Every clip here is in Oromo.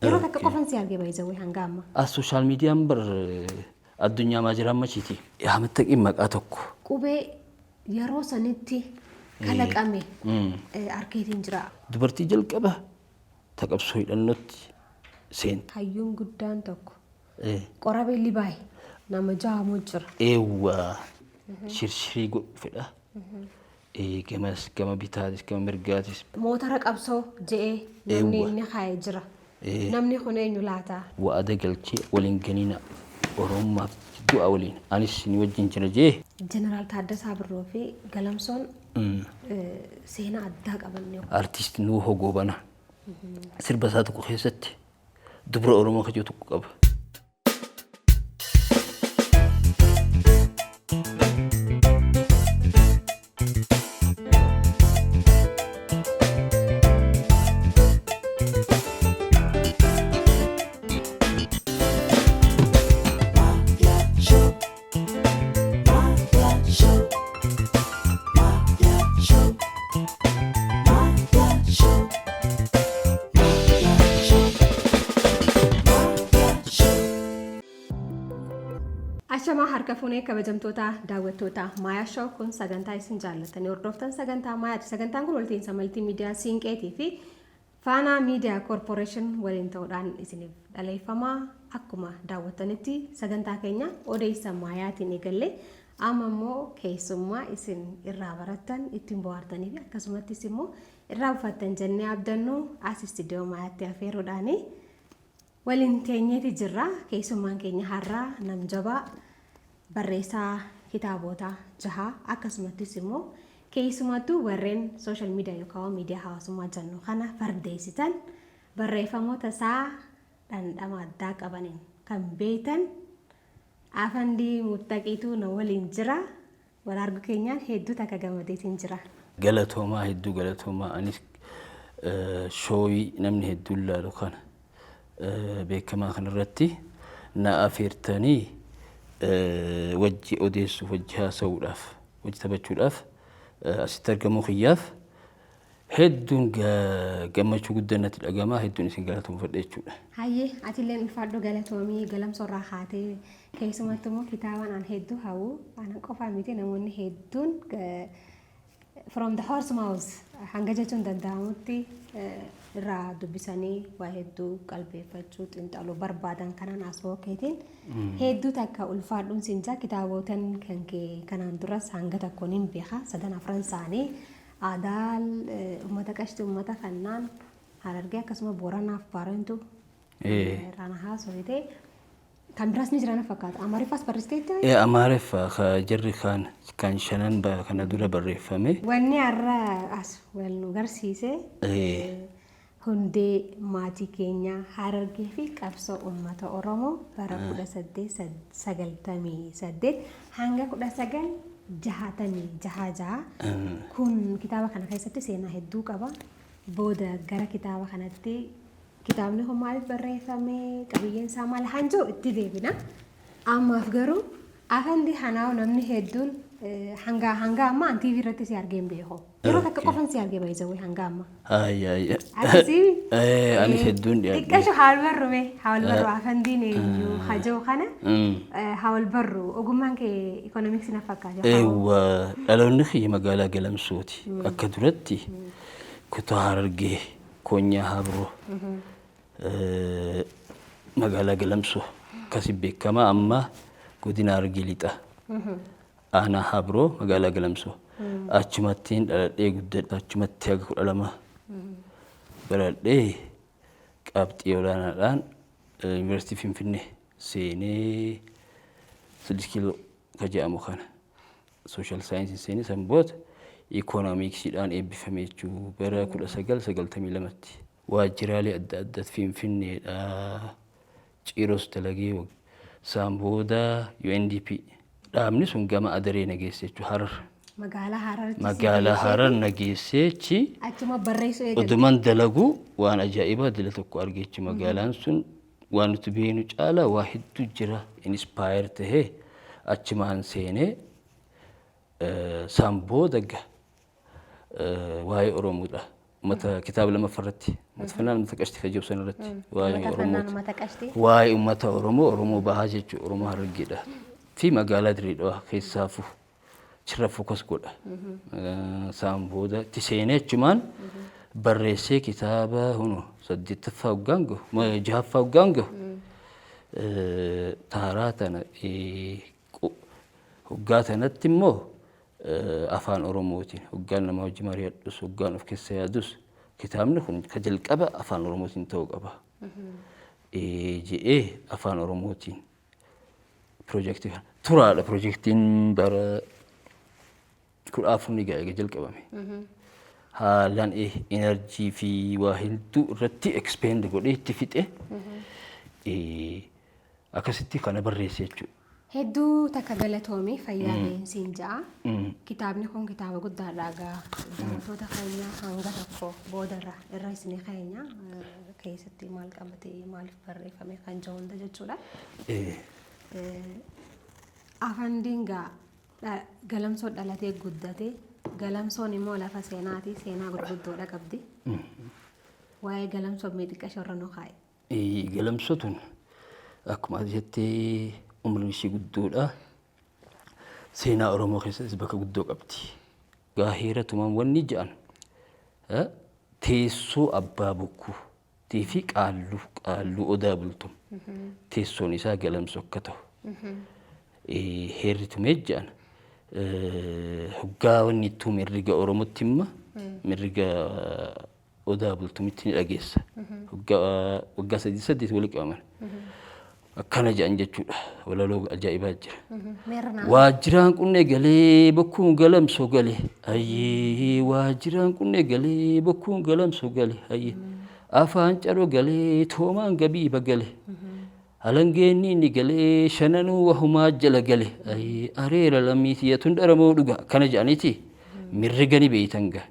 Yeroo takka qofan si arge baay'isawee hanga amma. As social miidiyaan bar addunyaa maa jiraan machiiti. Ahmad maqaa tokko. Qubee yeroo sanitti kalaqame arkeetiin jira. Dubartii jalqaba taqabsoo hidhannootti seente. Hayyuun guddaan tokko. Qorabee Libaay nama jahamu jira. Eewwa shirshirii godhu fedha. Gamas gama bitaatis gama mirgaatis. Motora qabsoo je'ee namni inni kaa'ee jira. Namni kun eenyu laata? Wa'ada galchee waliin ganina Oromummaaf du'a waliin anis ni wajjin jira jee. Jeneraal Taaddasaa Birruu fi Galamsoon seenaa addaa qaban. Artiist Nuuhoo Goobana sirba isaa tokko keessatti dubra Oromoo kajoo tokko qaba. Ashamaa harka fuunee kabajamtoota daawwattoota Maayaa Show kun sagantaa isin jaallattanii hordoftan sagantaa Maayaati. Sagantaan kun walta'iinsa maltii miidiyaa Siinqeetii fi Faanaa Miidiyaa Koorporeeshin waliin ta'uudhaan isiniif dhaleeffamaa. Akkuma daawwattanitti sagantaa keenya odeessa Maayaatiin eegallee amma immoo keessummaa isin irraa barattan ittiin bohaartanii fi akkasumattis immoo irraa buufattan jennee abdannu as istiidiyoo Maayaatti affeeruudhaani. Waliin teenyeeti jirra. Keessummaan keenya har'aa namjabaa barreessaa kitaabota jaha akkasumattis immoo keessumattuu warreen social media yookaan miidiyaa hawaasummaa jennu kana fardeessitan barreeffamoota isaa dhandhama addaa qabaniin kan beektan Afandii Muttaqiitu na waliin jira. Wal argu keenyaan hedduu takka gammadeetiin jira. Galatoomaa, hedduu galatoomaa. Anis shooyii namni hedduun laalu kana beekamaa kanarratti na afeertanii wajji odeessuuf, wajji haasa'uudhaaf, wajji taphachuudhaaf asitti argamuu kiyyaaf hedduun gammachuu guddaan natti dhagama, hedduun isin galatoomfadha jechuudha. Hayyee, atilleen ulfaadhu, galatoomii. Galamsoorraa haatee keessumattuu immoo kitaabaan an hedduu hawwu ana qofaa miti, namoonni hedduun from the horse mouth hanga jechuun danda'amutti irraa dubbisanii waa hedduu qalbeeffachuu xiinxaluu barbaadan kanaan asoo keetiin hedduu takka ulfaadhuun siin jaa. Kitaabotan kan kee kanaan duras hanga tokkoon hin beeka, sadan afran isaanii aadaa uummata qashti uummata kannaan Harargee akkasuma Booranaaf Baarentu irraan haasofite. Kan biraas ni jiran fakkaata. Amaariffaas barreessiteetta? Amaariffa jarri kaan kan shanan kana dura barreeffame. Wanni har'a as wal nu garsiise hundee maatii keenyaa Harargee fi qabsoo uummata Oromoo bara 1898 hanga 1966 jaha. Kun kitaaba kana keessatti seenaa hedduu qaba. Booda gara kitaaba kanatti, kitaabni kun maaliif barreeffame, qabiyyeen isaa maal haan jiru itti deebina. Ammaaf garuu Afandi Hanaaw namni hedduun hanga hanga ammaa an TV irratti si argee hin beeku. Yeroo takka qofan si argee baay'isawee hanga ammaa. Ayya. Akkasii. Anis hedduun dhiyaadhe. Xiqqasho haal barru mee haal barru Afandiin eenyu hajoo kana haal barru, ogummaan kee ikoonomiksii na fakkaata. Eewwa, dhaloonni kiyya magaalaa Galamsooti. Akka duratti kutaa Harargee Koonyaa Habroo magaalaa Galamsoo akkasi beekama, amma godina Harargee Lixaa aanaa Habroo magaalaa Galamsoo. Achumattiin dhaladhee guddadhe, achumatti haga 12 baradhee qabxii olaanaadhaan yuunivarsiitii Finfinnee seenee, 6 kiiloo ka jedhamu kana social science seenee, san booda ikoonomiksiidhaan eebbifame jechuu bara 1992tti. Waajjiraalee adda addaatti Finfinneedha. Ciiros dalagee, isaan booda UNDP dhaabni sun gama Adaree na geesse jechuudha, Harar. Magaalaa Hararitti. Magaalaa Harar na geessee achi. Achuma barreessuu eegalte. Oduman dalagu waan ajaa'ibaa dila tokko argeechi, magaalaan sun waan nuti beeknu caalaa waa hedduu jira, inspire tahee achumaan seenee isaan booda waa'ee Oromoodha. Uummata kitaaba lammaffaa irratti uummata fannaan uummata qashti kan jiru sana irratti waa'ee Uummata fannaan Oromooti. uummata qashti. Waa'ee uummata Oromoo, Oromoo bahaa jechuudha, Oromoo Harargeedha fi magaalaa Dirree Dhawaa keessaafu achirra focus godha. Isaan booda itti seenee achumaan barreessee kitaaba hunu saddeettaffaa hoggaan gahu, jahaffaa hoggaan gahu, taaraa tana hoggaa tanatti immoo afaan Oromootiin hoggaan nama hojii mari'adhus, hoggaan of keessa yaadus, kitaabni kun ka jalqaba afaan Oromootiin ta'uu qaba je'ee afaan Oromootiin piroojeektii kana turaadha. Piroojeektiin bara 14 ni ga'a eega jalqabame. Haalaan energy fi waa hedduu irratti expend godhee itti fixe, akkasitti kana barreesse jechuudha. Hedduu takka galatoomii, fayyaa beensiin ja'a. Kitaabni kun kitaaba guddaadha egaa, daawwattoota keenya hanga tokko boodarra irra isinii keenya keessatti maal qabate, maaliif barreeffame kan jiru hunda jechuudha. Afandiin gaa Galamsoo dhalatee guddate. Galamsoon immoo lafa seenaati. Seenaa gurguddoodha qabdi. Waa'ee Galamsoo mee xiqqaa irra nu kaa'e. Galamsoo tun akkuma ati jettee umriin ishii guddoodha. Seenaa Oromoo keessattis bakka guddoo qabdi. Gaa heera tumaan wanni jedhan teessoo abbaa bokkuu fi qaalluu Odaa Bultum teessoon isaa Galamsoo akka ta'u heerri tumee jedhan. Hoggaa wanni ittuu mirriga Oromootti himma, mirriga Odaa Bultumitti ni dhageessa. Hoggaa waggaa sadii saddeet walitti qabaman. Akkana jedhan jechuudha. Walaloo ajaa'ibaa jira. Meerra naa. Waajjiraan qunnee galee bokkuun Galamsoo gale, ayyee. Waajjiraan qunnee galee bokkuun Galamsoo gale, ayyee. Afaan caroo galee toomaan gabiiba gale. Alangeenni inni galee shananuu wahumaa jala gale, ayyee. Areera lammiitii tun dharamoo dhuga akkana jedhaniiti mirriga ni beeytan ga.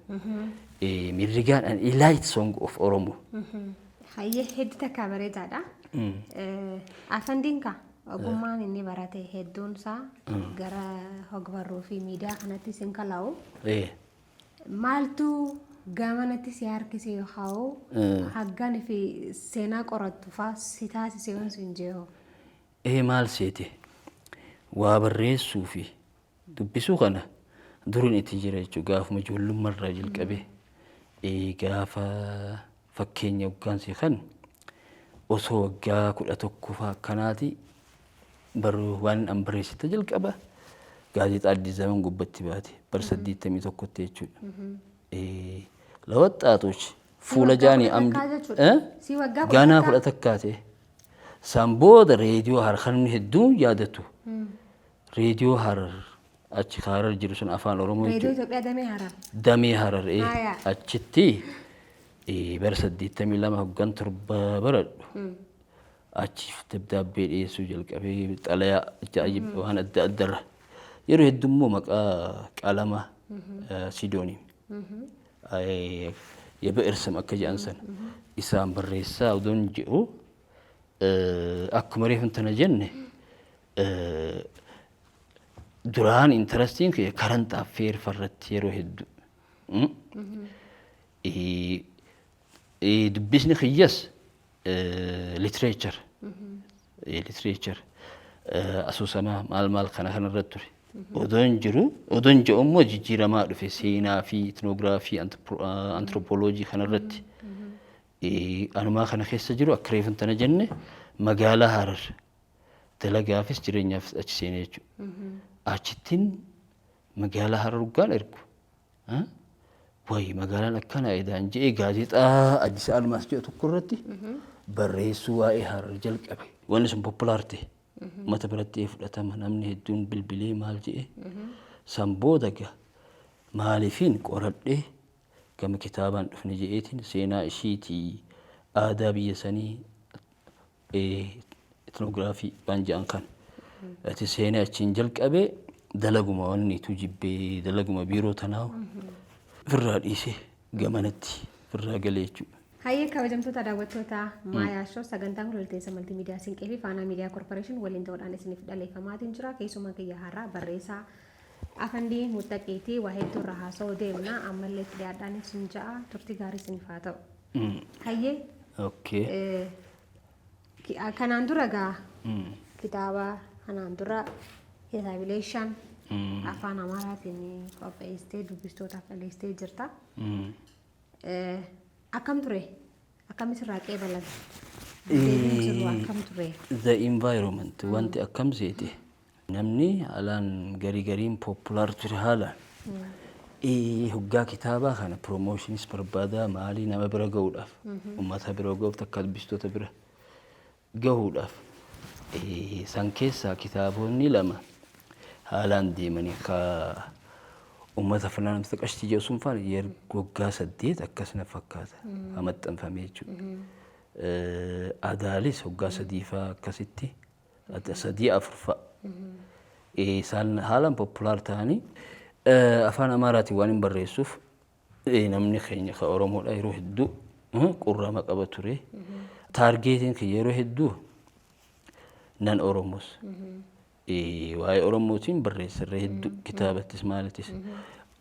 Mirrigaan an elite song of Oromo. Hayyee, hedduu takka bareedaadha. Afandiin ka ogummaan inni barate hedduun isaa gara hogbarruu fi miidiyaa kanatti isin kalaa'u. Maaltu gamanatti si harkise yookaan haggan fi seenaa qorattu faa si taasise yoon sin jeeho? Maal seete, waa barreessuu fi dubbisuu kana durin itti jira jechuudha, gaafuma ijoollummaarraa jalqabee. Gaafa fakkeenya hoggaansi kan osoo waggaa 11 faa akkanaati barruu waan an barreessite jalqaba gaazexaa Addis Zaman gubbatti baate bara 81tti jechuudha. ለወጣቶች fuula jaanii amdi Si waggaa ganaa 11 ta'e. San booda reediyoo Harar kan namni hedduun yaadatu, reediyoo Harar achi Harar jiru sun afaan Oromoo Reediyoo jechuudha. Itoophiyaa damee Harar. Damee Harar achitti bara 82 hoggan 7 baradhu achi dabdaabbee dhiyeessuu jalqabee, xalayaa ajaa'ib waan adda addarra yeroo hedduu immoo maqaa qalama Sidoonii የብዕር ስም akka jedhan sana isaan barreessaa odoon jedhu, akkuma reefu tana jenne duraan interestiin kiyya current affair farratti yeroo hedduu. Dubbisni kiyyas literature asoosamaa maal maal kana kanarratti ture. Odoon jiru odoon jedhu immoo jijjiiramaa dhufe seenaa fi ethnography, anthropology kanarratti. Anumaa kana keessa jiru akka reefu tana jenne magaalaa Harar dalagaafis jireenyaafis achi seenee jechuudha. Achittiin magaalaa Harar hoggaan ergu, wayi magaalaan akkana edaan je'ee gaazexaa Addis Almaas jedhu tokko irratti barreessuu waa'ee Harar jalqabe. Wanni sun popular ta'e. Uummata biratti fudhatama, namni hedduun bilbilee maal je'e. San booda gaa maaliifin qoradhee gama kitaabaan dhufne je'eetiin seenaa ishiitii, aadaa biyya sanii, ethnography waan jedhan kan. Ati seenaa achiin jalqabee dalaguma wanni tu jibbee dalaguma biiroo tanaa ofirraa dhiisee gamanatti ofirraa galee jechuudha. Hayyee, kabajamtoota daawwattoota Maayaa Show, sagantaan kun walta'insa maltiimiidiyaa Siinqee fi Faanaa Miidiyaa Korporeeshin waliin ta'uudhaan isiniif dhaleeffamaatiin jira. Keessumaa kiyya har'aa barreessaa Afandii Muttaqiitii waa hedduu irraa haasa'uu deemna. Ammallee itti dhiyaadhaan isin ja'a, turtii gaarii isiniif haa ta'u. Hayyee. Okay. Kanaan dura gaa kitaaba kanaan dura kitaabilee 5 afaan Amaaraatiin qopheessitee dubbistootaaf dhaleessitee jirta. Akkam ture? Akkam isirraa qeebalan? Deebiin jiru akkam ture? The environment, wanti akkam seete, namni haalaan garii gariin popular ture haalaan. Hoggaa kitaabaa kana promotionis barbaadaa maalii nama bira gahuudhaaf, uummata bira gahuuf, takka dubbistoota bira gahuudhaaf, san keessaa kitaabonni 2 haalaan deemanii, ka uummata funaanamta qashtii jedhu sun faan waggaa 8 akkas na fakkaata ha maxxanfame jechuudha. Adaalis waggaa 3 faa akkasitti, 3 4 fa'a. Isaan haalaan popular ta'anii, afaan Amaaraatiin waan hin barreessuuf namni keenya ka Oromoodha yeroo hedduu qurrama qaba ture. Targetiin kiyya yeroo hedduu nan Oromos. Waa'ee Oromootiin barreessarra hedduu kitaabattis maalittis.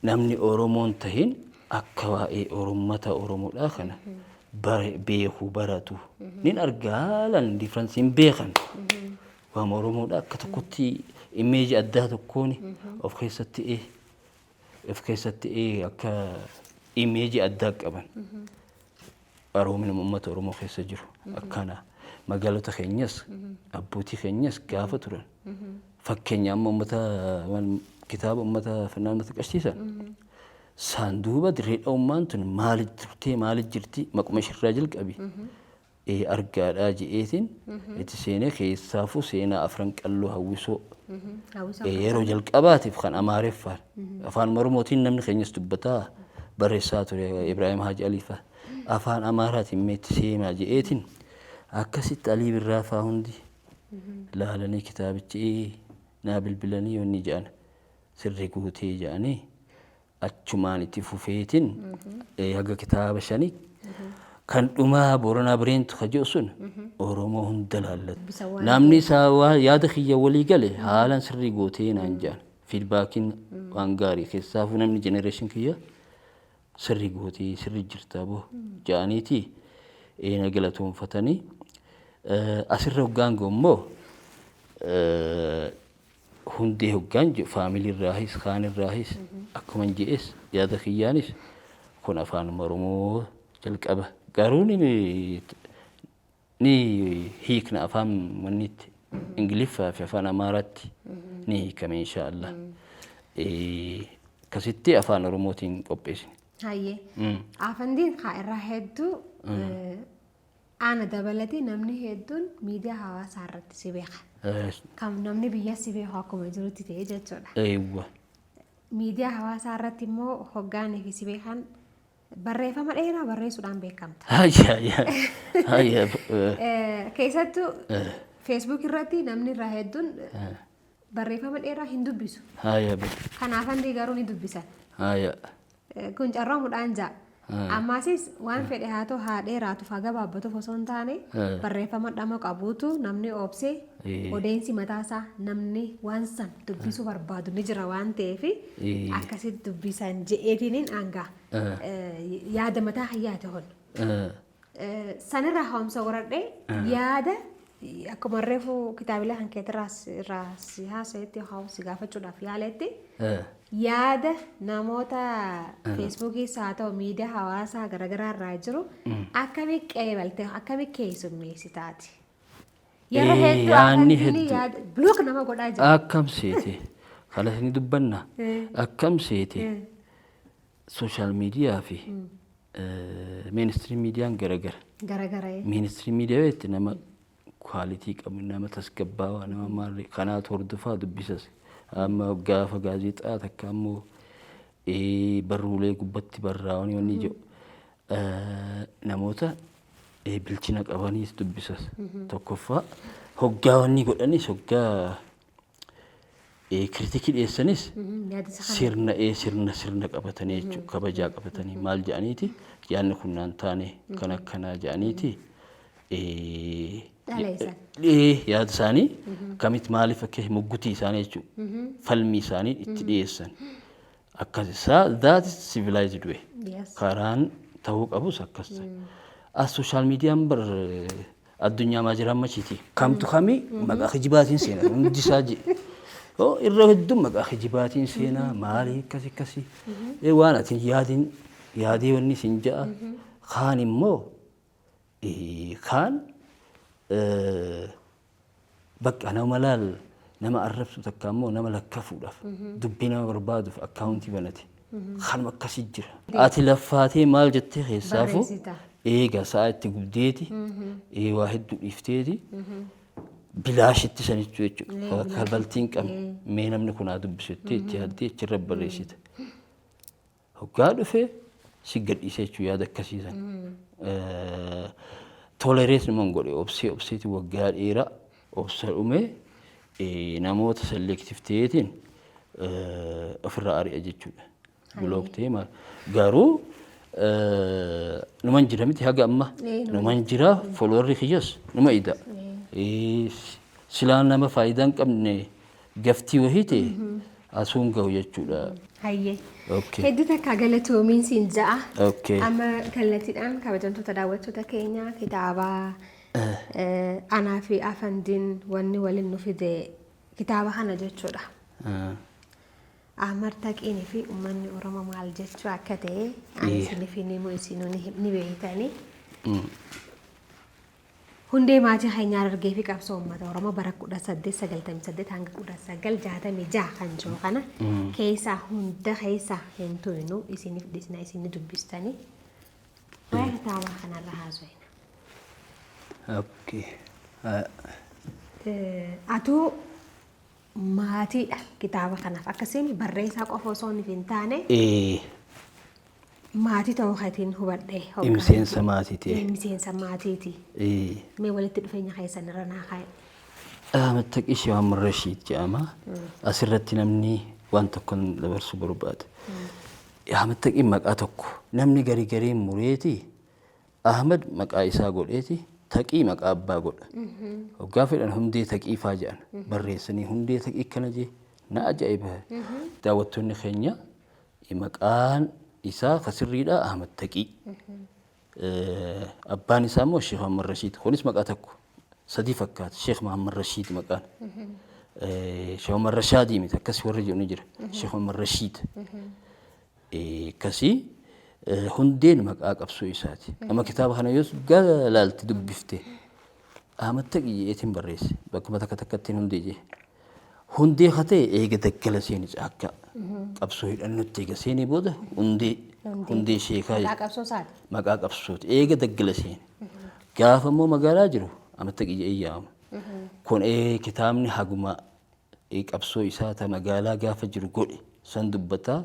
Namni Oromoon tahin akka waa'ee Orommata Oromoodhaa kana beeku baratu. Nin argaa haalaan difference hin beekan. Waan Oromoodhaa akka tokkotti image addaa tokkoon of keessatti akka image addaa qaban. Qaroomina uummata Oromoo keessa jiru akkana, magaalota keenyas abbootii keenyas gaafa turan, fakkeenya amma uummata kitaaba uummata finnaannota qabsiisan saan duuba dirree dha'ummaan tun maaliif turtee, maaliif jirti, maquma ishirraa jalqabi argaadhaa je'eetiin itti seenee, keessaafuu seenaa Afran Qalloo hawwisoo yeroo jalqabaatiif kan Amaariffaan afaan Oromootiin namni keenyas dubbataa barreessaa ture, Ibraahim Haaji Alii faa, afaan Amaaraatiin meetti seenaa je'eetiin akkasitti Alii Birraa faa hundi laalanii kitaabichi naa bilbilanii yoonni jedhan sirri guutee jedhanii, achumaan itti fufeetiin haga kitaaba 5 kan dhumaa Booranaa Bireentu ka jedhu sun Oromoo hunda laallatu. Namni isaa yaada kiyya walii gale haalaan sirrii gootee naan jedhan. Feedbackiin waan gaarii, keessaafuu namni generation kiyya sirrii gootee, sirrii jirta boo jedhaniiti na galatoonfatanii. Asirra hoggaan ga'u immoo hundee hoggaan jedhu family irraahis kaan irraahis akkuma je'es yaada kiyyaanis kun afaan Oromoo jalqaba garuu ni hiikna, afaan wannitti Ingiliffaa fi afaan Amaaraatti ni hiikame insha Allah. Akkasitti afaan Oromootiin qopheessine. Hayyee. Afandiin haa irraa hedduu aana dabalatee namni hedduun miidiyaa hawaasaa irratti si beeka. Kan namni biyya si beeku akkuma jirutti ta'e jechuudha. Eewwa. Miidiyaa hawaasaa irratti immoo hoggaanii fi si beekan barreeffama dheeraa barreessuudhaan beekamta. Hayya hayya. Keessattuu Facebook irratti namni irraa hedduun barreeffama dheeraa hin dubbisu. Hayya. Kanaaf hundi garuu ni dubbisan. Hayya. Kun carroomuudhaan ja'a. Ammaasis waan fedhe haa ta'u, haa dheeraatuuf haa gabaabbatuuf osoo hin taane, barreeffama dhama qabuutu namni obsee odeensi mataasaa namni waan san dubbisuu barbaadu ni jira waan ta'eef akkasitti dubbisan je'eetiniin aangaa yaada mataa hayyaate hon. Sanirraa haa'umsa godhadhee yaada akkuma reefu kitaabilee kan keetirraa irraa si haasa'etti si gaafachuudhaaf yaaletti, yaada namoota Facebookiis haa ta'u miidiyaa hawaasaa garaagaraa irraa jiru akkamii qeebalte, akkamii keessummeessitaati? Yeroo hedduu Yaadni akkanni hedduu. yaada block nama godhaa jira. Akkam seete, kanas ni dubbanna, akkam seete, social media fi mainstream miidiyaan garagara. Garagara. Mainstream media jetti nama quality qabu, nama tasgabbaawaa, nama maarree kanaatu hordofaa dubbisas. Amma gaafa gaazexaa takka ammoo barruulee gubbatti barraa'anii wanni jedhu namoota bilchina qabaniis dubbisas. Tokkoffaa hoggaa wanni godhanis, hoggaa critique dhiyeessanis Yaada isa kana. sirna qabatanii jechuudha, kabajaa qabatanii maal jedhaniiti, yaadni kun naan taane, kan akkanaa jedhaniiti. Dhaleessan. Yaada isaanii akkamitti maaliif akka muggutii isaanii jechuudha. Falmii isaanii itti dhiyeessan. Akkas isaa, that is civilized way. Karaan ta'uu qabus akkas ta'e. As social mediaan bar addunyaa maa jiraan machiiti. Kamtu kami maqaa kijibaatiin seenaa hundi isaa je. Irra hedduun maqaa kijibaatiin seenaa maali akkasi akkasi. Waan ati yaadin yaadee wanni sin ja'a. Kaan immoo kaan bakka nama laal nama arrabsu takka immoo nama lakkafuudhaaf dubbii nama barbaaduuf akkaawuntii banate. Kanuma akkasii jira. Ati laffaatee maal jettee keessaafu Barreessita. Eega sa'a itti gubdeeti waa hedduu dhiifteeti bilaashitti sanichuu jechuudha. Kabaltii hin qabne mee namni kun haa dubbisu jettee itti yaaddee achirra barreessita. Hoggaa dhufee si gadhiisee jechuudha yaada akkasiisan. Tolerate numan godhe, obsee obseeti waggaa dheeraa obsa dhume namoota selective ta'eetiin ofirraa ari'a jechuudha. Block ta'ee maal garuu numan jira miti haga amma numan jira, followerri kiyyas numa ida. Silaa nama faayidaa hin qabne gaftii wahii ta'e asuun gahu jechuudha. Hayyee. Okay. Hedduu takka galatoomiin siin ja'a. Okay. Amma kallattiidhaan kabajamtoota daawwattoota keenya kitaaba anaa fi afandiin wanni waliin nu fide kitaaba kana jechuudha. Ahmad Taqiinii fi uummanni Oromoo maal jechuu akka ta'e ani isiniif hin himu, isinuu ni beektanii. Hundee maatii keenyaa argee fi qabsoo uummata Oromoo bara 1898 hanga 1966 kan jiru kana keessaa hunda keessaa hin tuynu, isiniif dhisna, isin dubbistanii. Waa'ee kitaaba kanarra haasofna. Okay. Atuu maatiidha kitaaba kanaaf, akkasiin barreessaa qofa osoo hin taane maatii ta'uu keetiin hubadhee. Miseensa maatii ta'e. Miseensa maatiiti. Mee walitti dhufeenya keessan irra naa kaa'e. Ahmad Taqii Shee Muhammad Rashiid jedhama. Asirratti namni waan tokko dabarsuu barbaada. Ahmad Taqiin maqaa tokko namni garii gariin mureeti Ahmad maqaa isaa godheeti Taqii maqaa abbaa godha. Hoggaa fedhan Hundee Taqii faa jedhan barreessanii Hundee Taqii kana jee na ajaa'iba. Daawwattoonni keenya, maqaan isaa ka sirriidha Ahmad Taqii. Abbaan isaa immoo Sheekh Muhammad Rashiid. Kunis maqaa tokko sadii fakkaata. Sheekh Muhammad Rashiid maqaan. Sheekh Muhammad Rashaadii miti, akkas warri jedhu ni jira. Sheekh Muhammad Rashiid. Akkasii hundeen maqaa qabsoo isaati. Amma kitaaba kana yoo galaalte dubbifte Ahmad Taqii jedheetiin barreesse. Bakkuma takka takkattiin hundee jee. Hundee haa ta'e eega daggala seeni caakkaa. Qabsoo hidhannutti eega seenee booda hundee sheekaa Maqaa qabsoo isaati. Maqaa qabsooti. Eega daggala seeni. Gaafa immoo magaalaa jiru Ahmad Taqii jedhee yaama. Kun kitaabni haguma qabsoo isaa ta magaalaa gaafa jiru godhe san dubbataa.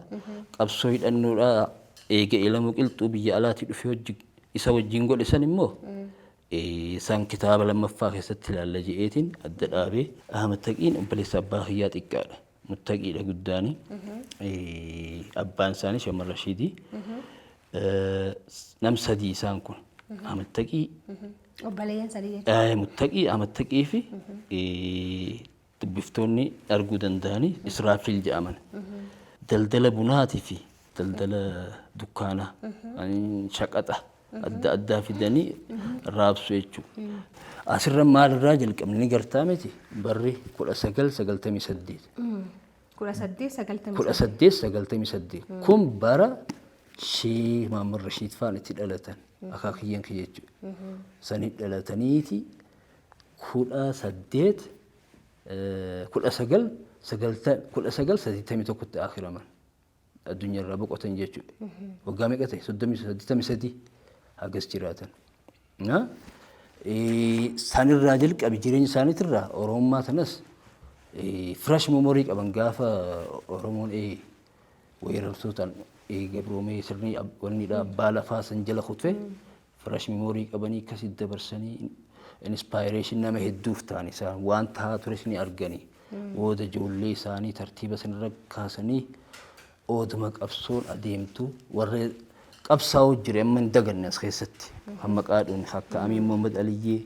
Qabsoo hidhannoodhaa eega Eelamoo Qilxuu biyya alaatii dhufee hojii isa wajjin godhe san immoo san kitaaba lammaffaa keessatti ilaalla je'eetiin adda dhaabee. Ahmad Taqiin obboleessa abbaa kiyyaa xiqqaadha. Muttaqiidha guddaani. Abbaan isaanii Shamar Rashiidii. Nam sadii isaan kun. Ahmad Taqii. Obboleeyyan sadii jechuudha. Muttaqii, Ahmad Taqii fi dubbiftoonni arguu danda'anii Israafiil jedhaman. Daldala bunaatii fi daldala dukkaanaa shaqaxa adda addaa fidanii raabsu jechuudha. Asirra maalirraa jalqabne ni gartaa miti, barri 1998. 1890. 1898 kun bara Sheekh Muhammad Rashiid faan itti dhalatan, akaakiyyan kiyya jechuudha. Sanii dhalataniiti 1981tti akiraman, addunyaarraa boqotan jechuudha. Waggaa meeqa ta'e? 83 hagas jiraatan. Sanirraa jalqabe jireenya isaaniitirraa Oromummaa sanas fresh memory qaban. Gaafa Oromoon weerartootaan gabroomee sirni wannidha abbaa lafaa san jala kutee fresh memory qabanii akkasitti dabarsanii inspiration nama hedduuf ta'an. Isaan waan ta'aa tures ni arganii. Booda ijoollee isaanii tartiiba sanirra kaasanii ooduma qabsoon adeemtu warra Qabsaa'oo jira amma hin daganne as keessatti. Kan maqaa dhuun akka Amiin Muhammad Aliyyee,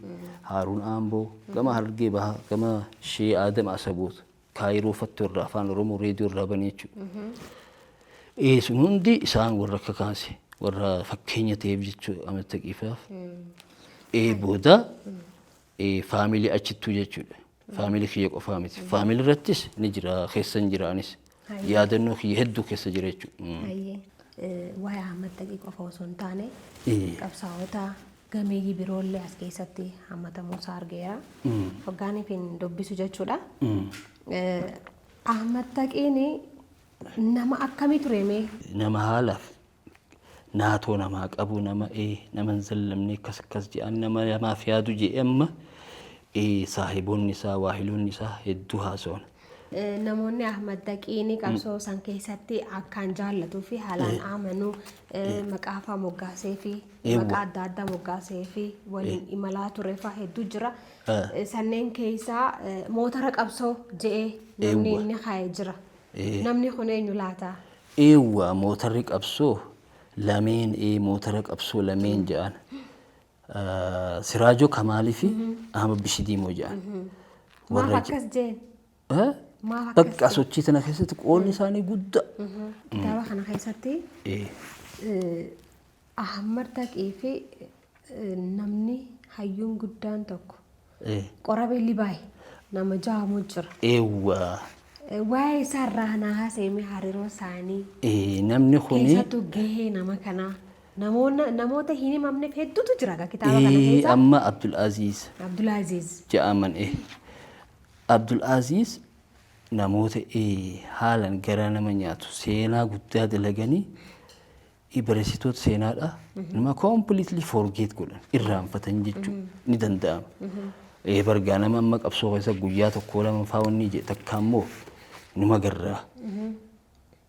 Haaruun Aamboo, gama Harargee Bahaa, gama Shee Aadam Asaboot, Kaayiroo Fattoo irraa Afaan Oromoo reediyoo irraa banee jechuudha. Sun hundi isaan warra akka kaase warra fakkeenya ta'eef jechuudha Ahmad Taqiifaaf. Booda faamilii achittuu jechuudha. Faamilii kiyya qofaa miti. Faamilii irrattis ni jira keessan jira anis. Yaadannoo kiyya hedduu keessa jira jechuudha. Hayyee. Waa'ee Ahmad Taqii qofa osoo hin taane qabsaa'ota gameeyyii biroollee as keessatti hammatamuu isaa argeera. Hoggaaniif hin dubbisu jechuudha. Ahmad Taqiin nama akkamii ture mee? Nama haalaaf naatoo namaa qabu, nama nama hin zallamne, akkas akkas jedhan, nama namaaf yaadu jedhee amma saahiboonni isaa, waahiloonni isaa hedduu haasawan. Namoonni Ahmad Taqiin qabsoo san keessatti akkaan jaallatuu fi haalaan amanuu, maqaa fa'aa moggaasee fi maqaa adda addaa moggaasee fi waliin imalaa ture fa'aa hedduu jira. Sanneen keessaa motora qabsoo je'ee namni inni kaa'ee jira. Namni kun eenyu laata? Eewwa, mootarri qabsoo lameen, motora qabsoo lameen jedhan. Siraajoo Kamaalii fi Ahmad Bishidiimoo jedhan. Maaf akkas jeen? Maaf akkas? Bakka sochii tana keessatti qoodni isaanii guddaa. Kitaaba kana keessatti Ahmad Taqii fi namni hayyuun guddaan tokko Qorabee Libaay nama jaamu jira. Eewwa. Waa'ee isaarraa naa haasa'ime, hariiroo isaanii. Namni kuni Keessattuu gahee nama kanaa namoota hin himamneef hedduutu jira kitaaba kana keessa. Amma Abdul Aziz Abdulaaziz. jedhaman. Abdul Aziz namoota haalan garaa nama nyaatu, seenaa guddaa dalaganii, barreessitoota seenaadha. Nama completely forget godhan, irraanfatan jechuun ni danda'ama. Bargaa nama amma qabsoo keessa guyyaa tokko lama faa wanni jedhe takka immoo numa garraa.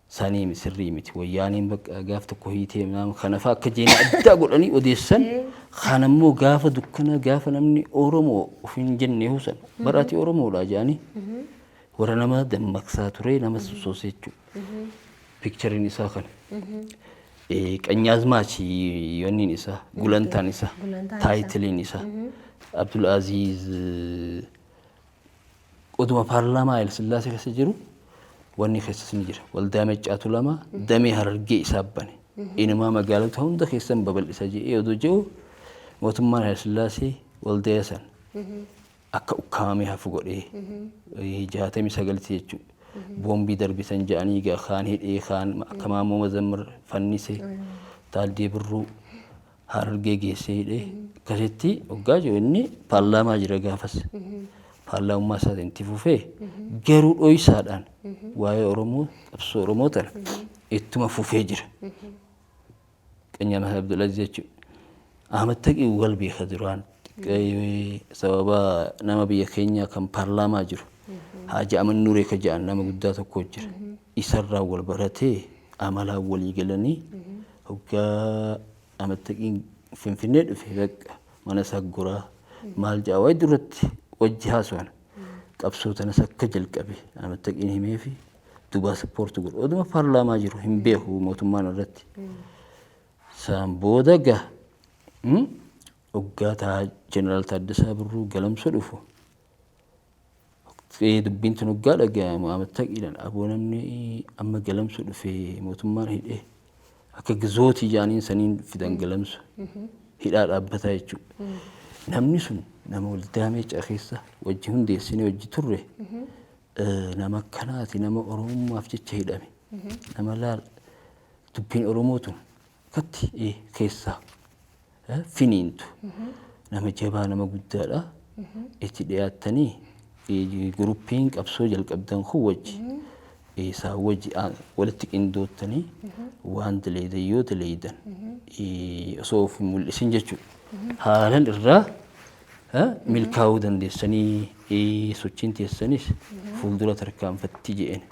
Sanii sirrii miti, wayyaaniin bakka gaaf tokko hiitee kana faa akka jeena addaa godhanii odeessan. Kana immoo gaafa dukkana, gaafa namni Oromoo ofiin jenne husan baraati Oromoodha jedhanii warra nama dammaqsaa ture, nama sossoosee jechuudha. Pictureiin isaa kana. Qanyaazmaachi yoonniin isaa, gulantaan isaa, titleiin isaa Abdul Aziz oduma paarlaamaa Haayil Sillaasee keessa jiru wanni keessas ni jira. Waldaa Maccaatu lama damee Harargee isaa bane. Inumaa magaalota hunda keessan babal'isa jedhee odoo jiru mootummaan Haayil Sillaasee waldaa san akka ukkaamamee hafu godhee 69tti jechuudha. Boombii darbisan jedhanii kaan hidhee, kaan akka Maammoo Mazammir fannise, Taaddee Birruu Harargee geessee hidhee akkasitti waggaa jiru inni paarlaamaa jira gaafas. Paarlaamummaa isaatiin itti fufee garuu dho'isaadhaan waa'ee Oromoo, qabsoo Oromoo tana ittuma fufee jira. Qanyamaa Abdulaziz jechuudha. Ahmad Taqii wal beeka duraan, sababa nama biyya keenyaa kan paarlaamaa jiru Haaji Aman Nuree ka jedhan nama guddaa tokko jira. Isarraa wal baratee amalaan walii galanii hoggaa Ahmad Taqiin Finfinnee dhufe bakka mana isaa goraa maal jedha waa'ee duratti wajji haasawaan qabsoo tanas akka jalqabe Ahmad Taqiin himee fi dubaa support godhu oduma paarlaamaa jiru hin beeku mootummaan irratti. Isaan booda gaa hoggaa taa Jeneraal Taaddasaa Birruu Galamsoo dhufu dubbiin tun hoggaa dhaga'amu Ahmad Taqiidhaan, aboo namni amma Galamsoo dhufe mootummaan hidhee akka gizootii jaaniin saniin fidan, Galamso hidhaa dhaabbataa jechuudha. Namni sun nama waldaa Meeccaa keessa wajji hundeessinee wajji turre, nama akkanaati, nama Oromummaaf jecha hidhame. Nama laal dubbiin Oromoo tun akkatti keessaa finiintu, nama jabaa, nama guddaadha. Itti dhiyaattanii groupiin qabsoo jalqabdan kun wajji isaan wajji walitti qindoottanii waan daleeydan yoo daleeydan osoo of hin mul'isin jechuudha. Haalan irraa milkaa'uu dandeessanii, sochiin teessanis fuuldura tarkaanfatti je'een.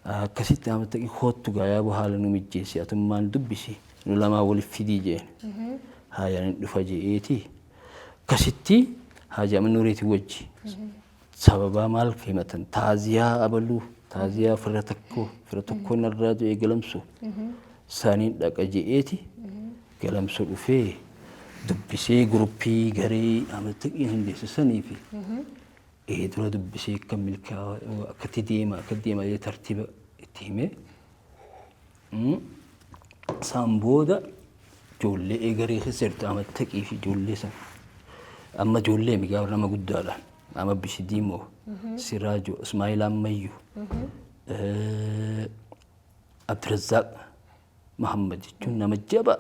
Akkasitti Ahmad Taqii koottu gaa yaaboo haala nu mijjeessi, atummaan dubbisi, nu lamaa waliif fidii je'een. Haayaan hin dhufa je'eeti. Akkasitti Haaji Aman Nuureetii wajji sababaa maal himatan, taaziyaa abaluu, taaziyaa fira tokko, fira tokko narraa du'e Galamsu. Saniin dhaqa je'eeti Galamso dhufee dubbisee guruppii garee Ahmad Taqiin hundeesse sanii fi dura dubbisee akka milkaa'aa akkatti deema akka deema jedhee tartiiba itti himee isaan booda ijoollee eegaree keessa jirtu Ahmad Taqii fi ijoollee sana amma ijoollee mi gaafa nama guddaadha nama Bishidiimoo Siraajoo Ismaa'il Ammayyuu Abdirazaaq Muhammad jechuun nama jabaa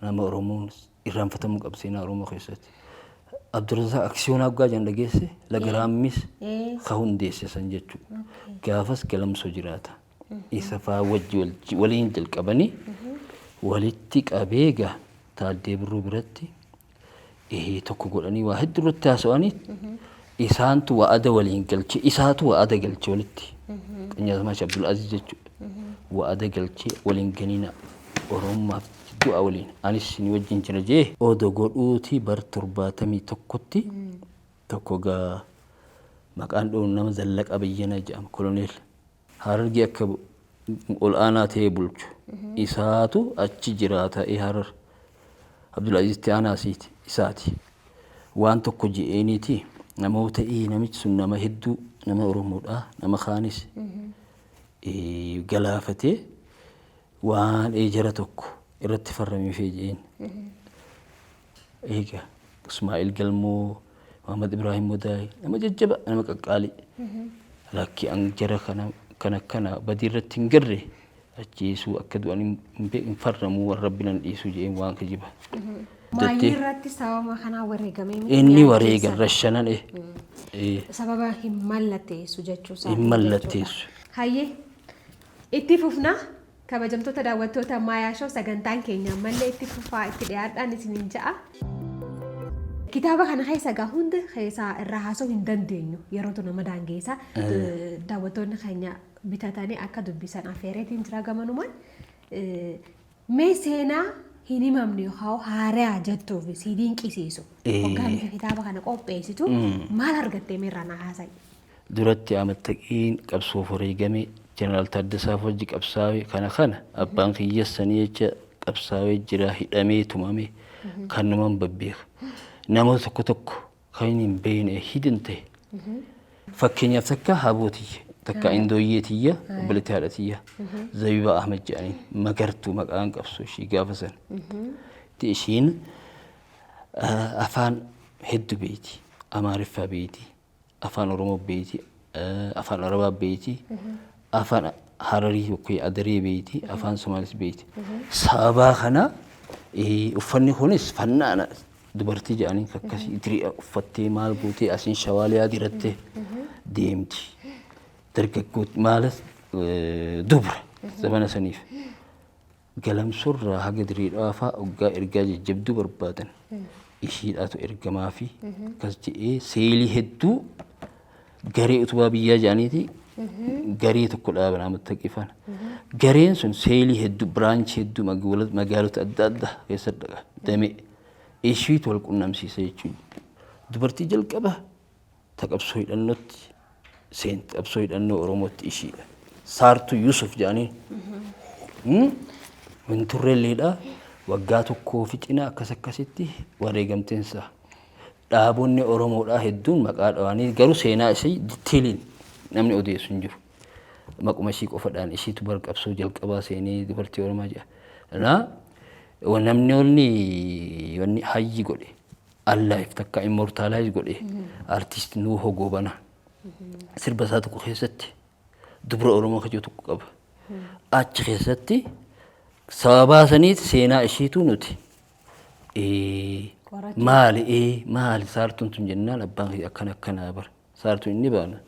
nama Oromoon irraanfatamuu qabu seenaa Oromoo keessatti. Abdurrazaaq Aksiyoonaa Waggaa jedhan dhageesse laga Raammis ka hundeesse san jechuudha. Gaafas Galamsoo jiraata. Isa faa wajji waliin jalqabanii walitti qabee gaa Taaddee Birruu biratti tokko godhanii waa hedduu irratti haasa'anii isaantu wa'ada waliin galche isaatu wa'ada galche walitti Qanyaazmaach Abdul Aziz jechuudha. Wa'ada galchee waliin ganina Oromummaaf du'a waliin anis isin wajjin jira jee odo godhuuti bar 71tti tokko gaa maqaan dhoon nama Zallaqa Bayyanaa jedhama koloneel Harargee akka ol aanaa ta'ee bulchu isaatu achi jiraata Harar Abdulaziz itti aanaa isiiti isaati waan tokko je'eeniiti namoota namichi sun nama hedduu nama Oromoodha nama kaanis galaafatee waan jara tokko irratti farramifee je'een eega Ismaa'il Galmoo Muhammad Ibrahim Modaay nama jajjaba nama qaqqaalii lakki an jara kana kana kana badii irratti hin garre ajjeesuu akka du'an hin farramuu warra rabbi nan dhiisuu je'een waan kijiba. Maayii irratti sababa kanaa wareegamee miti Inni wareegan rashanan eh. Sababa hin mallatteessu jechuu isaatiin Hin mallatteessu. Hayyee itti fufna kabajamtoota daawwattoota Maayaa Show sagantaan keenya ammallee itti fufaa itti dhiyaadhaan isiniin ja'a. Kitaaba kana keessa egaa hunda keessaa irraa haasa'uu hin dandeenyu yerootu nama daangeessa. Daawwattoonni keenya bitatanii akka dubbisan affeereetiin jira gamanumaan. Mee seenaa hin himamne yookaan haaraa jettuu fi si dinqisiisu. Hoggaan kitaaba kana qopheessitu maal argattee mee irraa na haasa'i. Duratti Ahmad Taqiin qabsoof wareegame, Jeneraal Taaddasaaf wajji qabsaawe kana kana abbaan kiyyas sanii jecha qabsaawee jira hidhamee tumame kanuman babbeeka. Namoota tokko tokko kan inni hin beekne hidden ta'e. Fakkeenyaaf takka haboo tiyya takka indooyyee tiyya obboleettii haadha tiyya Zabibaa Ahmad jedhaniin magartuu maqaan qabsoo ishii gaafa sana. Ishiin afaan hedduu beeyti. Amaariffaa beeyti. Afaan Oromoo beeyti. Afaan Arabaa beeyti. Afaan Hararii yookiin Adaree beeyti. Afaan Somaalis beeyti. Sababaa kana uffanni kunis fannaana dubartii jedhanii akkasii diri'a uffattee maal gootee asiin shawaaliyaa dirattee deemti. Dargaggoo maalas dubra zamana saniif. Galamsorraa haga Dirree Dhawaa faa oggaa ergaa jajjabduu barbaadan ishiidhaatu ergamaafi akkas je'ee seelii hedduu garee utubaa biyyaa jedhaniiti garee tokko dhaaban Ahmad Taqii faana. Gareen sun seelii hedduu biraanchii hedduu magaalota adda addaa keessa dhaqa damee ishiitu wal qunnamsiisa jechuudha. Dubartii jalqaba ta qabsoo hidhannootti seente qabsoo hidhannoo Oromootti ishiidha. Saartuu Yusuf jedhanii. Winturreelleedha. Waggaa tokkoo fi cinaa akkas akkasitti wareegamteensa. Dhaabonni Oromoodhaa hedduun maqaa dhawanii garuu seenaa isii ditteeliin namni odeessu hin jiru. Maquma ishii qofadhaan ishiitu bara qabsoo jalqabaa seenee dubartii Oromaa jedha. Naa namni wanni hayyi godhe alive takka immortalize godhe artist Nuuhoo Goobanaa. Sirba isaa tokko keessatti dubra Oromoo kajoo tokko qaba. Achi keessatti sababaa saniiti seenaa ishiitu nuti maali maali saartuun tun jennaan abbaan kiyya akkana akkanaa bara saartuun inni baana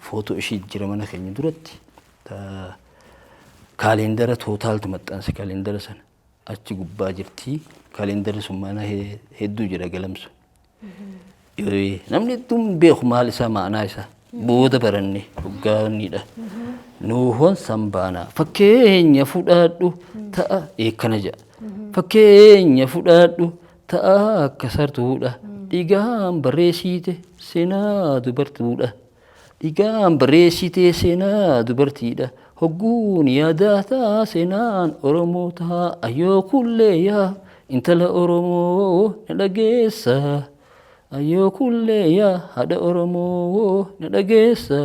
footoo ishii jira mana keenya duratti kaalendara tootaaltu maxxanse kaalendara sana achi gubbaa jirti. Kaalendarri sun mana hedduu jira Galamso. Namni hedduun beeku maal isaa ma'anaa isaa. Booda baranne hoggaanidha. Nuuhoon sanbaanaa fakkeenya fudhadhu ta'a eekkana jedha. Fakkeenya fudhadhu ta'a akka sartuudha. Dhiigaan barreessite seenaa dubartuudha. Dhiigaan barreessite seenaa dubartiidha. Hogguun yaadataa seenaan Oromootaa ayyoo kullee yaa intala Oromoo na dhageessa. Ayyoo kullee yaa haadha Oromoo na dhageessa.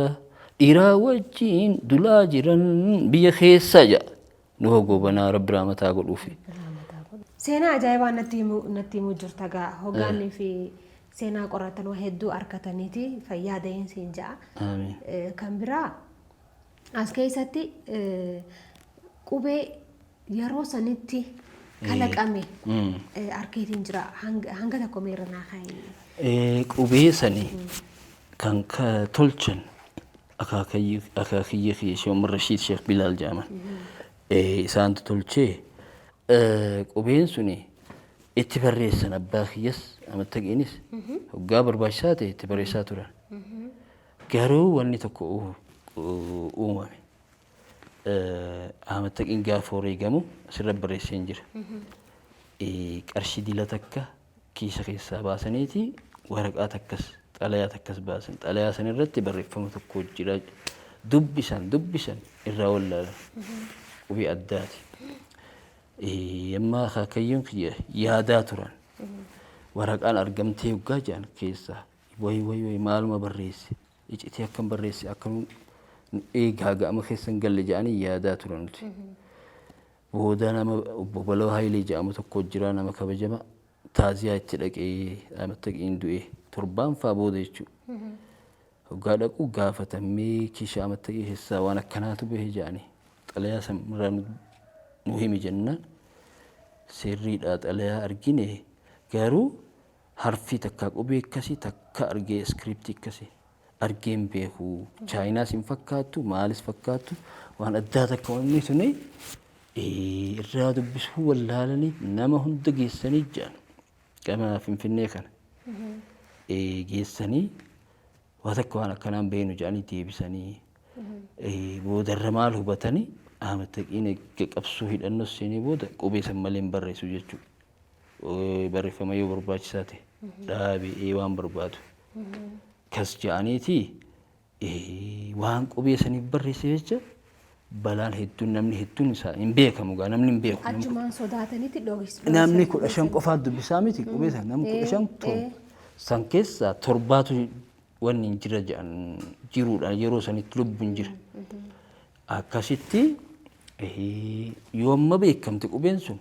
Dhiiraa wajjin dulaa jiran biyya keessa jedha. Nuhoo Goobanaa Rabbi rahmataa godhuufi. Seenaa ajaa'ibaa natti himuu jirta gaa hoggaannii fi seenaa qoratan waa hedduu argataniiti fayyaa da'iinsi ja'a. Amiin. Kan biraa as keessatti qubee yeroo sanitti kalaqame arkeetiin jira hanga tokko meerra naa kaa'e. Qubee sanii kan tolchan akaakayyee kiyya Sheekh Umar Rashiid Sheekh Bilaal jedhaman. Isaantu tolchee qubeen suni itti barreessan abbaa kiyyas amattaqiinis hoggaa barbaachisaa ta'e itti barreessaa turan. Garuu wanni tokko uumame. Ahmad gaafa wareegamu asirra barreessee hin jira. Qarshii dila takka kiisa keessaa baasaniiti waraqaa takkas xalayaa takkas baasan. Xalayaa san irratti barreeffama tokko jira. Dubbisan dubbisan irraa wallaalan. Qubee addaati. Yammaa akaakayyuun kiyya yaadaa turan. Waraqaan argamtee hoggaa jedhan keessaa wayi wayi wayi maaluma barreesse iccitii akkam barreesse akkam eegaa ga'ama keessa hin galle jedhanii yaadaa turan nuti. Booda nama obbo Baloo Hayilee jedhamu tokko jira nama kabajama taaziyaa itti dhaqee amattaqiin du'e torbaan faa booda jechuudha. Hoggaa dhaqu gaafatamee kiisha amattaqii keessaa waan akkanaatu bahe jedhanii xalayaa sanirraa nu himi jennaan sirriidha xalayaa argine garuu harfii takka qubee akkasii takka argee iskiriptii akkasii argee hin beeku. Chaayinaas hin fakkaattu maalis fakkaattu waan addaa takka wanni suni irraa dubbisuu wallaalanii nama hunda geessanii jedhan gama Finfinnee kana geessanii waa takka waan akkanaan beeknu jedhanii deebisanii boodarra maal hubatanii Ahmad Taqiin eegga qabsoo hidhannoo seenee booda qubee san malee hin barreessu jechuudha. Barreeffama yoo barbaachisaa ta'e dhaabee waan barbaadu. Kas jedhaniiti waan qubee saniif barreesse jecha balaan hedduun namni hedduun isaa hin beekamu gaa namni hin beeku. Achumaan sodaatanitti dho'isu. Namni 15 qofaa dubbisaa miti qubee sana namni 15 torba. San keessaa torbaatu wanni hin jira jedhan jiruudha yeroo sanitti lubbuun jira. Akkasitti yoo amma beekamte qubeen sun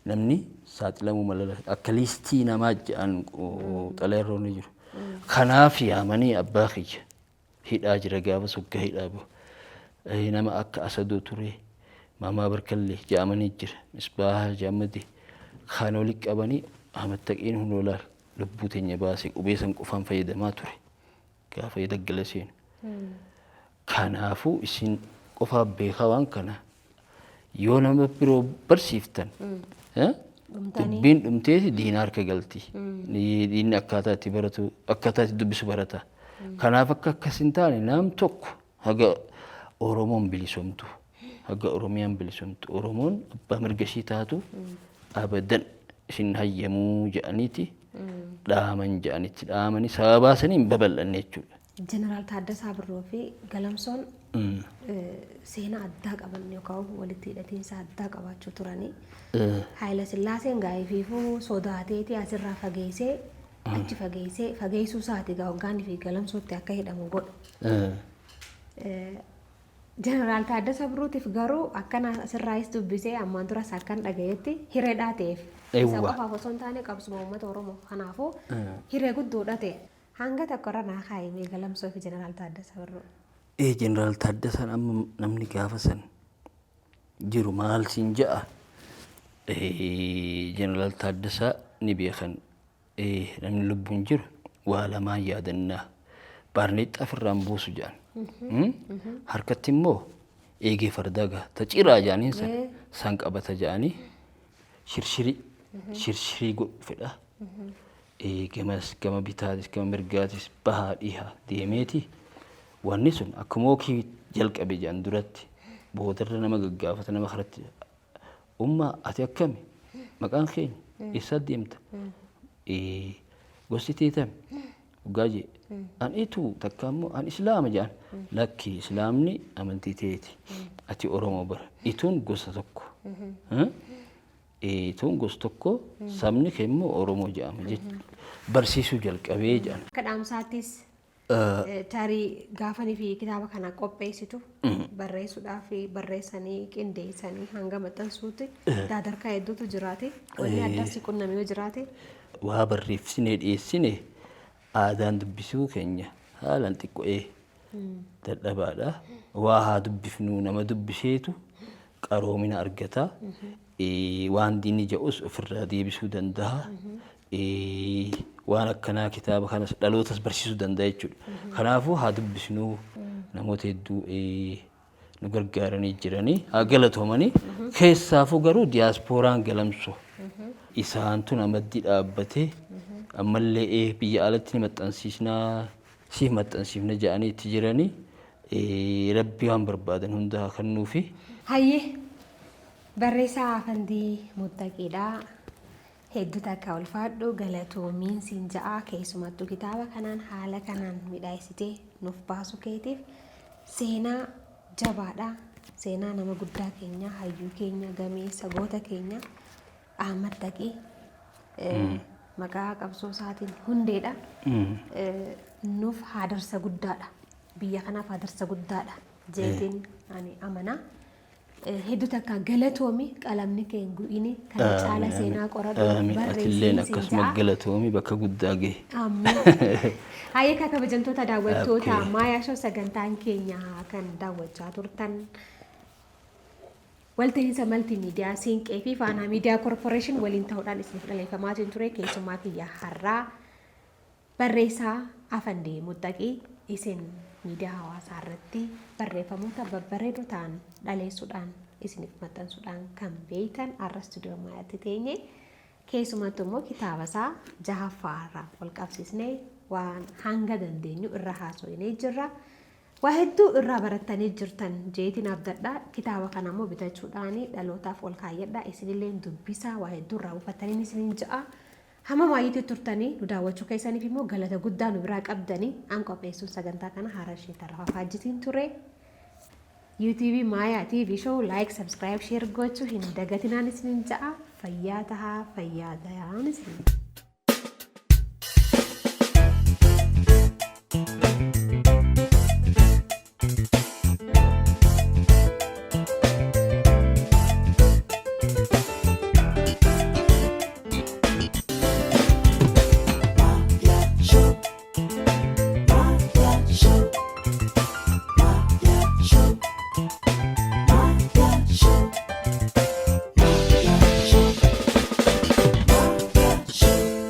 namni saaxilamuu mala akka liistii namaa jedhan xalayaa ni jiru. Kanaaf yaamanii abbaa kiyya hidhaa jira gaafa soggaa hidhaa bahu. Nama akka Asadoo ture Maamaa Barkallee jedhamanii jira. Misbaahaa jedhamati kan walitti qabanii Ahmad Taqiin hundoo laal lubbuu teenya baasee qubee san qofaan fayyadamaa ture gaafa daggala seenu. Kanaafuu isin qofaaf beekaa waan kana yoo nama biroo barsiiftan dubbiin dhumteeti diina harka galti. Diinni akkaataa itti baratu akkaataa itti dubbisu barata. Kanaaf akka akkas hin taane nam tokko haga Oromoon bilisoomtu haga Oromiyaan bilisoomtu Oromoon abbaa mirga ishii taatu abadan isin hayyamuu jedhaniiti dhaaman jedhanitti dhaamanii sababaa sanii hin babal'anne jechuudha. Jeneraal Taaddasaa Birruu fi Galamsoon seenaa addaa qaban yookaan walitti hidhatiinsa addaa qabaachuu turanii. Haayila Sillaaseen gaa'ifiifuu sodaateeti asirraa fageessee achi fageessee fageessuu isaati gaa hoggaanii fi Galamsootti akka hidhamu godhu. Jeneraal Taaddasaa Birruutiif garuu akkana asirraayis dubbisee ammaan duras akkan dhagayetti hireedhaa ta'eef. Isa qofaaf osoo hin taane qabsuma uummata Oromoo kanaafuu hiree guddoodha ta'e. Hanga tokko irra naa kaa'imee Galamsoo fi Jeneraal Taaddasaa Birruu. Jeneraal Taaddasaan amma namni gaafa san jiru maal siin ja'a Jeneraal Taaddasaa ni beekan namni lubbuun jiru waa lamaan yaadannaa baarneexxaa ofirraan buusu jedhan. Harkatti immoo eegee fardaa gaa ta ciraa jedhaniin san san qabata jedhanii shirshirii shirshirii godhu fedha. Gamas gama bitaatis gama mirgaatis bahaa dhihaa deemeeti wanni sun akkuma ookii jalqabe jedhan duratti boodarra nama gaggaafata nama karatti ummaa ati akkami maqaan keenya eessa deemta gosti teetame Dhugaa jee. An Ituu takka immoo an Islaama jedhan. Lakki, Islaamni amantii teeti. Ati Oromoo bara. Ituun gosa tokko. Ituun gosa tokko, sabni kee immoo Oromoo jedhama jechuudha. Barsiisuu jalqabee jedhan. Akka dhaamsaattis, tarii gaafanii fi kitaaba kana qopheessitu barreessuudhaaf, barreessanii qindeessanii hanga maxxansuutti sadarkaa hedduutu jiraate. Wanni addaa si qunname yoo jiraate. Waa barreessinee dhiyeessine, aadaan dubbisuu keenya haalaan xiqqo'ee dadhabaadha. Waa haa dubbifnu, nama dubbiseetu qaroomina argata. Waan diinni jedhus ofirraa deebisuu danda'a. Waan akkanaa kitaaba kanas dhalootas barsiisuu danda'a jechuudha. Kanaafuu haa dubbisnuu, namoota hedduu nu gargaaranii jiranii haa galatoomanii. Keessaafuu garuu diyaaspooraan Galamso isaantu namaddii dhaabbatee ammallee biyya alatti ni maxxansiisnaa, siif maxxansiifna jedhanii itti jiranii, Rabbi waan barbaadan hunda haa kennuufi. Hayyee, barreessaa Afandii Muttaqiidha. Hedduu takka ulfaadhu, galatoomiin siin ja'a. Keessumattuu kitaaba kanaan haala kanaan midhaasitee nuuf baasuu keetiif, seenaa jabaadha. Seenaa nama guddaa keenya, hayyuu keenya, gameessa goota keenya Ahmad Taqii, maqaa qabsoo isaatiin hundeedha. Nuuf haadarsa guddaadha. Biyya kanaaf haadarsa guddaadha jeetiin ani amanaa. Hedduu takka galatoomi, qalamni kee hin gu'ini, kana caala seenaa qoradhu. Amiin, atilleen akkasuma galatoomi, bakka guddaa gahe. Amiin. Hayyee, kabajamtoota daawwattoota Maayaa Show, sagantaan keenya kan daawwachaa turtan walta'iinsa maltiimiidiyaa Siinqee fi Faanaa Miidiyaa Corporation waliin ta'uudhaan isiniif dhaleeffamaa ture. Keessumaa kiyya har'aa barreessaa Afandii Muttaqii, isin miidiyaa hawaasaa irratti barreeffamoota babbareedoo ta'an dhaleessuudhaan isiniif maxxansuudhaan kan beektan, har'a istuudiyoo Maayaatti teenye keessumattuu immoo kitaaba isaa jahaffaa irraa wal qabsiisnee waan hanga dandeenyu irra haasofnee jirra. Waa hedduu irraa barattanii jirtan jeetiin abdadha. Kitaaba kana immoo bitachuudhaan dhalootaaf ol kaayyadha. Isinillee dubbisaa, waa hedduu irraa buufattanii isiniin ja'a. Hamma maayiitti turtanii nu daawwachuu keessaniif immoo galata guddaa nu biraa qabdanii. An qopheessuun sagantaa kana haara ishee tarrafa faajjitiin ture. YouTube Maayaa TV Show like, subscribe, share gochuu hin dagatinaan isiniin ja'a. Fayyaa tahaa, fayyaa dayaan isiniin.